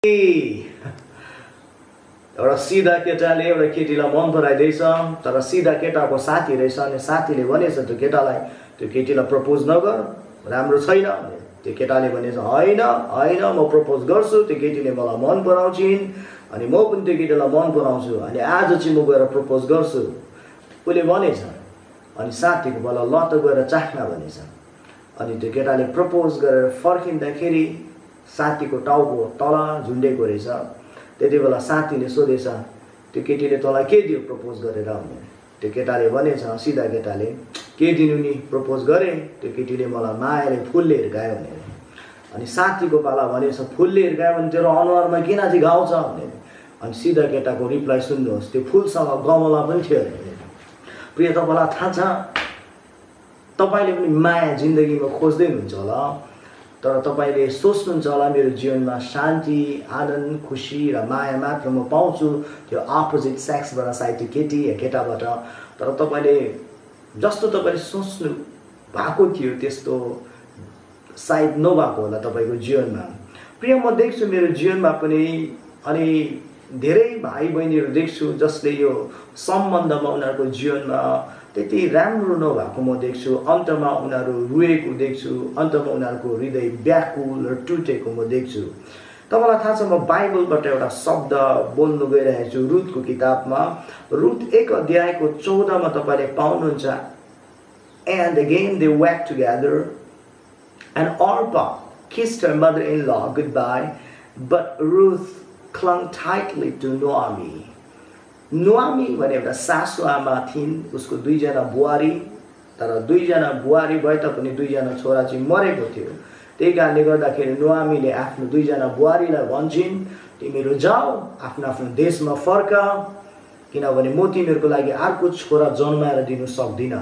एउटा सिधा केटाले एउटा केटीलाई मन पराइदैछ तर सिधा केटाको साथी रहेछ अनि साथीले भनेछ त्यो केटालाई त्यो केटीलाई प्रपोज नगर राम्रो छैन त्यो केटाले भनेछ हैन हैन म प्रपोज गर्छु त्यो केटीले मलाई मन पराउँछिन् अनि म पनि त्यो केटीलाई मन पराउँछु अनि आज चाहिँ म गएर प्रपोज गर्छु उले भनेछ अनि साथीको बल्ल ल त गएर चाख्न भनेछ अनि त्यो केटाले प्रपोज गरेर फर्किँदाखेरि साथीको टाउको तल झुन्डेको रहेछ त्यति बेला साथीले सोधेछ त्यो केटीले तँलाई के दियो प्रपोज गरेर त्यो केटाले भनेछ सिधा केटाले के दिनु नि प्रपोज गरे त्यो केटीले मलाई मायाले फुलले हिर्कायो भनेर अनि साथीको पाला भनेछ फुलले हिर्कायो भने तेरो अनुहारमा किन चाहिँ घाउ छ भने अनि सिधा केटाको रिप्लाई सुन्नुहोस् त्यो फुलसँग गमला पनि थियो अरे प्रिय तपाईलाई थाहा छ तपाईले पनि माया जिन्दगीमा खोज्दै हुनुहुन्छ होला तर तपाईले सोच्नुहुन्छ होला मेरो जीवनमा शान्ति आनन्द खुशी र माया मात्र म पाउँछु त्यो अपोजिट सेक्सबाट सायद त्यो केटी या केटाबाट तर तपाईले जस्तो तपाईले सोच्नु भएको थियो त्यस्तो सायद नभएको होला तपाईको जीवनमा प्रिय म देख्छु मेरो जीवनमा पनि अनि धेरै भाइ बहिनीहरू देख्छु जसले यो सम्बन्धमा उनीहरूको जीवनमा त्यति राम्रो नभएको म देख्छु अन्तमा उनीहरू रुएको देख्छु अन्तमा उनीहरूको हृदय व्याकुल र टुटेको म देख्छु तपाईलाई थाहा छ म बाइबलबाट एउटा शब्द बोल्नु गइरहेको छु रुथको किताबमा रुथ 1 अध्यायको 14 मा तपाईले पाउनुहुन्छ and again they wept together and Orpah kissed her mother-in-law goodbye but Ruth clung tightly to Naomi Naomi भने एउटा सासु आमा थिइन् उसको दुईजना बुहारी तर दुईजना बुहारी भए तापनि दुईजना छोरा चाहिँ मरेको थियो त्यही कारणले गर्दाखेरि नाओमीले आफ्नो दुईजना बुहारीलाई भन्छिन् तिमीहरू जाऊ आफ्नो आफ्नो देशमा फर्क किनभने म तिमीहरूको लागि अर्को छोरा जन्माएर दिन सक्दिन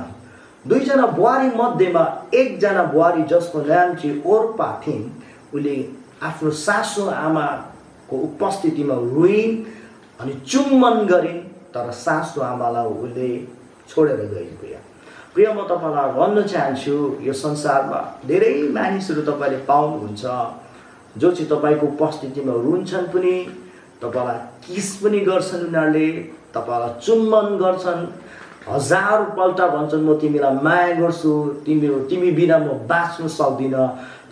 दुईजना बुहारी मध्येमा एकजना बुहारी जसको नाम चाहिँ ओर्पा थिइन् उले आफ्नो सासु आमाको उपस्थितिमा रोइन् अनि चुम्बन गरिन् तर सासु आमालाई उले छोडेर गइन् प्रिय म तपाईलाई भन्न चाहन्छु यो संसारमा धेरै मानिसहरू तपाईले पाउनुहुन्छ जो चाहिँ तपाईको उपस्थितिमा रुन्छन् पनि तपाईलाई किस पनि गर्छन् उनीहरूले तपाईलाई चुम्बन गर्छन् हजार पल्ट भन्छन् म तिमीलाई माया गर्छु तिमी बिना म बाँच्न सक्दिन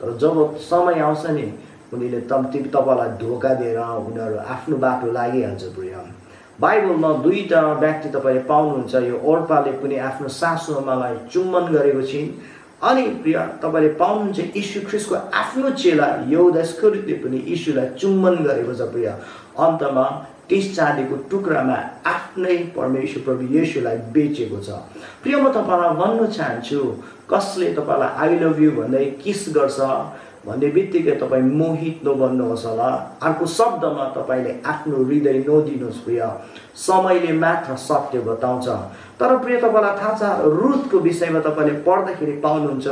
तर जब समय आउँछ नि उनीले तपाईलाई धोका दिएर उनीहरू आफ्नो बाटो लागिहाल्छ प्रिय बाइबलमा दुईटा व्यक्ति तपाईले पाउनुहुन्छ यो ओर्पाले पनि आफ्नो सासु आमालाई चुम्बन गरेको छिन् अनि प्रिय तपाईले पाउनुहुन्छ यीशु ख्रीष्टको आफ्नो चेला यहुदा इस्करियोतले पनि यीशुलाई चुम्बन गरेको छ प्रिय अन्तमा 30 चाँदीको टुक्रामा आफ्नै परमेश्वर प्रभु येशूलाई बेचेको छ प्रिय म तपाईलाई भन्न चाहन्छु कसले तपाईलाई आई लभ यु भन्दै किस गर्छ भन्ने बित्तिकै तपाई मोहित नबन्नुहोस् होला अर्को शब्दमा तपाईले आफ्नो हृदय नदिनुहोस् प्रिय समयले मात्र सत्य बताउँछ तर प्रिय तपाईलाई थाहा छ रुथको विषयमा तपाईले पढ्दाखेरि पाउनुहुन्छ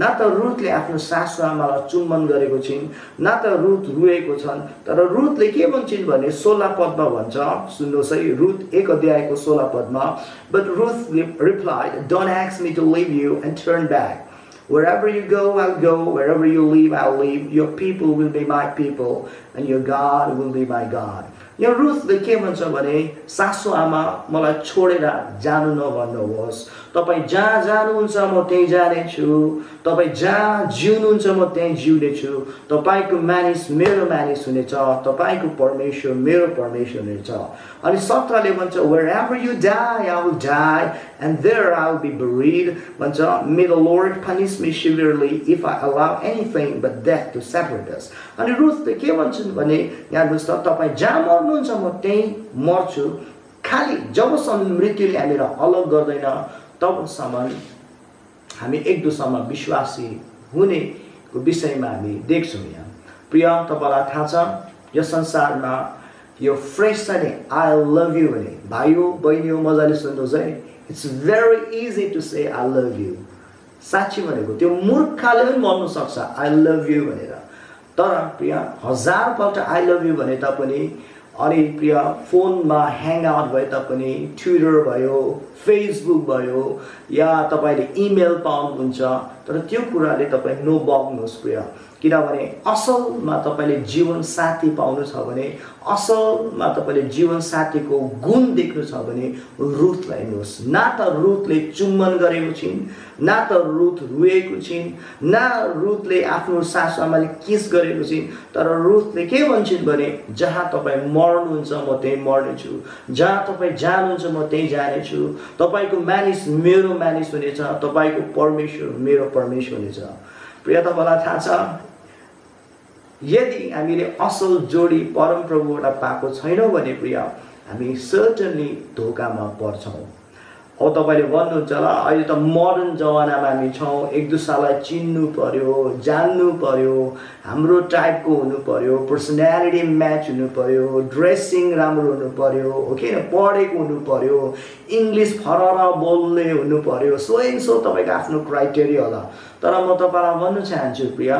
न त रुथले आफ्नो सासु आमालाई चुम्बन गरेको छिन् न त रुथ रुएको छन् तर रुथले के भन्छिन् भने 16 पदमा भन्छ सुन्नुहोस् है रुथ 1 अध्यायको 16 पदमा but Ruth replied don't ask me to leave you and turn back wherever you go I'll go wherever you leave I'll leave your people will be my people and your God will be my God यो रुथले के भन्छ भने सासु आमा मलाई छोडेर जानु नभन्नुहोस् तपाई जहाँ जानुहुन्छ म त्यही जाने छु तपाई जहाँ जिउनुहुन्छ म त्यही जिउने छु तपाईको मानिस मेरो मानिस हुनेछ तपाईको परमेश्वर मेरो परमेश्वर हुनेछ अनि 17 ले भन्छ wherever you die I will die and there I will be buried भन्छ may the Lord punish me severely if I allow anything but death to separate us अनि रुथले के भन्छन् भने यहाँ बुझ्छ तपाई जहाँ मर्नुहुन्छ म त्यही मर्छु खाली जबसम्म मृत्युले हामीलाई अलग गर्दैन तबसम्म हामी एक दुसरामा विश्वासी हुनेको विषयमा हामी देख्छौं यहाँ प्रिय तपाईलाई थाहा छ यो संसारमा यो फ्रेस छ नि आई लभ यु भने भाइयो बहिनीयो मजाले सुन्नुहोस् है it's very easy to say I love you साच्चै भनेको त्यो मूर्खले पनि भन्नु सक्छ आई लभ यु भनेर तर प्रिय हजार पल्ट आई लभ यु भने तापनि अनि प्रिय फोनमा ह्याङ आउट भए तापनि ट्विटर भयो फेसबुक भयो या तपाईले इमेल पाउनुहुन्छ तर त्यो कुराले तपाई नबग्नुहोस् प्रिय किनभने असलमा तपाईले जीवन साथी पाउनु छ भने, असलमा तपाईले जीवन साथीको गुण देख्नु छ भने रुथलाई हेर्नुहोस्। न त रुथले चुम्बन गरेको छिन्, न त रुथ रुएको छिन्, न रुथले आफ्नो सासु आमाले किस गरेको छिन्, तर रुथले के भन्छन् भने जहाँ तपाईँ मर्नुहुन्छ म त्यही मर्नेछु, जहाँ तपाईँ जानुहुन्छ म त्यही जानेछु, तपाईँको मानिस मेरो मानिस हुनेछ, तपाईँको परमेश्वर मेरो परमेश्वर हुनेछ। प्रिय तपाईँलाई थाहा छ यदि हामीले असल जोडी परमप्रभुबाट पाएको छैनौँ भने प्रिय हामी सर्टनली धोकामा पर्छौँ। अब तपाईँले भन्नुहुन्छ होला अहिले त मोडर्न जमानामा हामी छौँ, एक दुसरालाई चिन्नु पर्यो, जान्नु पर्यो, हाम्रो टाइपको हुनु पर्यो, पर्सनालिटी म्याच हुनु पर्यो, ड्रेसिङ राम्रो हुनु पर्यो, ओके, पढेको हुनु पर्यो, इङ्ग्लिस फरर बोल्ने हुनु पर्यो, सो एन्ड सो तपाईँको आफ्नो क्राइटेरिया होला। तर म तपाईँलाई भन्न चाहन्छु प्रिय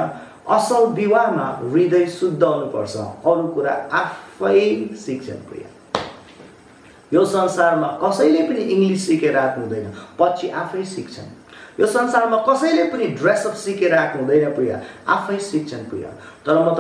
असल विवाहमा हृदय शुद्ध हुनुपर्छ, अरू कुरा आफै सिक्छन्। प्रिय यो संसारमा कसैले पनि इङ्ग्लिस सिकेर आएको हुँदैन, पछि आफै सिक्छन्। यो संसारमा कसैले पनि ड्रेसअप सिकेर आएको हुँदैन प्रिय, आफै सिक्छन् प्रिय। तर म